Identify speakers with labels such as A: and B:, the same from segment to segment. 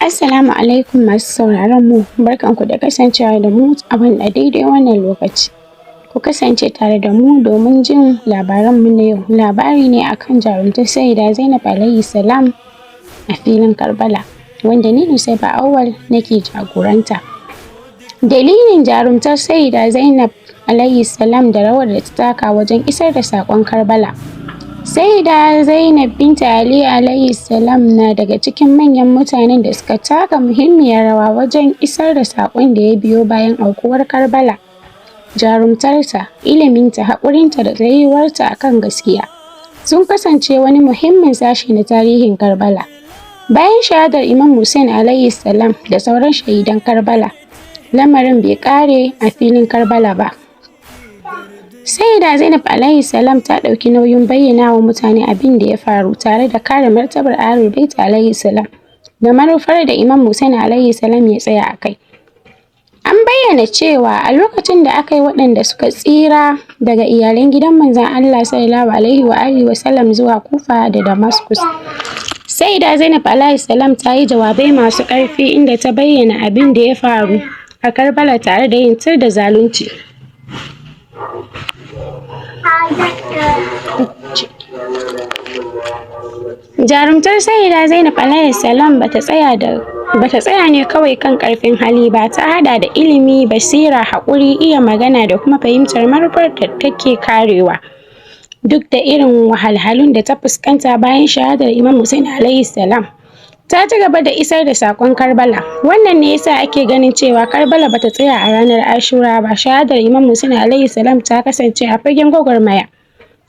A: Assalamu alaikum masu sauraron mu, barkanku da kasancewa da mu a daidai wannan lokaci. Ku kasance tare da mu domin jin labaranmu na yau. Labari ne akan jarumtar Sayyida Zainab alayhi salam a filin Karbala, wanda ni Nusaiba Auwal nake jagoranta. Dalilin jarumtar Sayyida Zainab alayhi salam da rawar da ta taka wajen isar da saƙon Karbala. Sayyida Zainab binta Ali alayhi salam na daga cikin manyan mutanen da suka taka muhimmiyar rawa wajen isar da saƙon da ya biyo bayan aukuwar Karbala. Jarumtarta, iliminta, haƙurinta da tsayuwarta a kan gaskiya sun kasance wani muhimmin sashe na tarihin Karbala. Bayan shahadar Imam Hussein alayhi salam da sauran shahidan Karbala, lamarin bai ƙare a filin Karbala ba. Sayyida Zainab alayhi salam ta ɗauki nauyin bayyana wa mutane abin da ya faru tare da kare martabar Ahlul Bait alayhi salam da manufar da Imam Hussein alayhi salam ya tsaya a kai. An bayyana cewa a lokacin da aka yi waɗanda suka tsira daga iyalan gidan Manzon Allah sallallahu alaihi wa alihi wa sallam zuwa Kufa da Damascus. Sayyida Zainab alayhi salam ta yi jawabai masu ƙarfi inda ta bayyana abin da ya faru a Karbala tare da yin tir da zalunci. Jarumtar Sayyida Zainab alayhi salam bata tsaya ne kawai kan ƙarfin hali ba, ta haɗa da ilimi, basira, haƙuri, iya magana da kuma fahimtar manufar da take karewa. Duk da irin wahalhalun da ta fuskanta bayan shahadar Imam Hussein alayhi salam, ta ci gaba da isar da saƙon Karbala. Wannan ne yasa ake ganin cewa Karbala bata tsaya a ranar Ashura ba. Shahadar Imam Hussein alayhi salam ta kasance a fagen gwagwarmaya,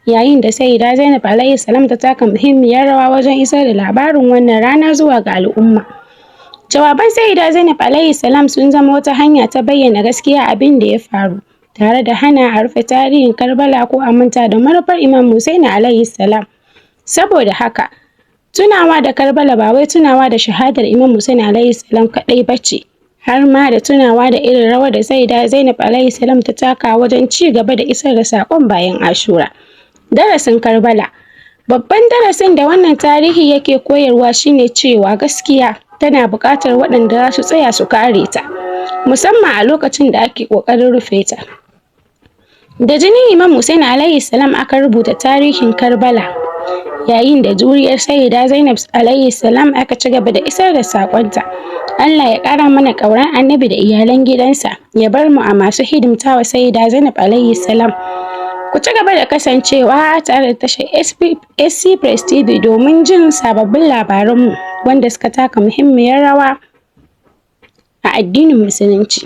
A: yayin da Sayyida Zainab alayhi salam ta taka muhimmiyar rawa wajen isar da labarin wannan rana zuwa ga al'umma. Jawaban Sayyida Zainab alayhi salam sun zama wata hanya ta bayyana gaskiya abin da ya faru, tare da hana a rufe tarihin Karbala ko a manta da manufar Imam Hussein alayhi salam. Saboda haka, tunawa da Karbala ba wai tunawa da shahadar Imam Hussein alayhi salam kaɗai ba ce, har ma da tunawa da irin rawar da Sayyida Zainab alayhi salam ta taka wajen ci gaba da isar da saƙon bayan Ashura. Darasin Karbala. Babban darasin da wannan tarihi yake koyarwa shine cewa gaskiya tana buƙatar waɗanda za su tsaya su kare ta, musamman a lokacin da ake ƙoƙarin rufe ta. Da jinin Imam Hussein alayhi salam aka rubuta tarihin Karbala, yayin da juriyar Sayyida Zainab alayhi salam aka ci gaba da isar da saƙonta. Allah ya ƙara mana ƙaunar Annabi da iyalan gidansa, ya bar mu a masu hidimtawa Sayyida Zainab alayhi salam. Ku ci gaba da kasancewa tare da tashar SC Press TV domin jin sababbin labaranmu wanda suka taka muhimmiyar rawa a addinin Musulunci.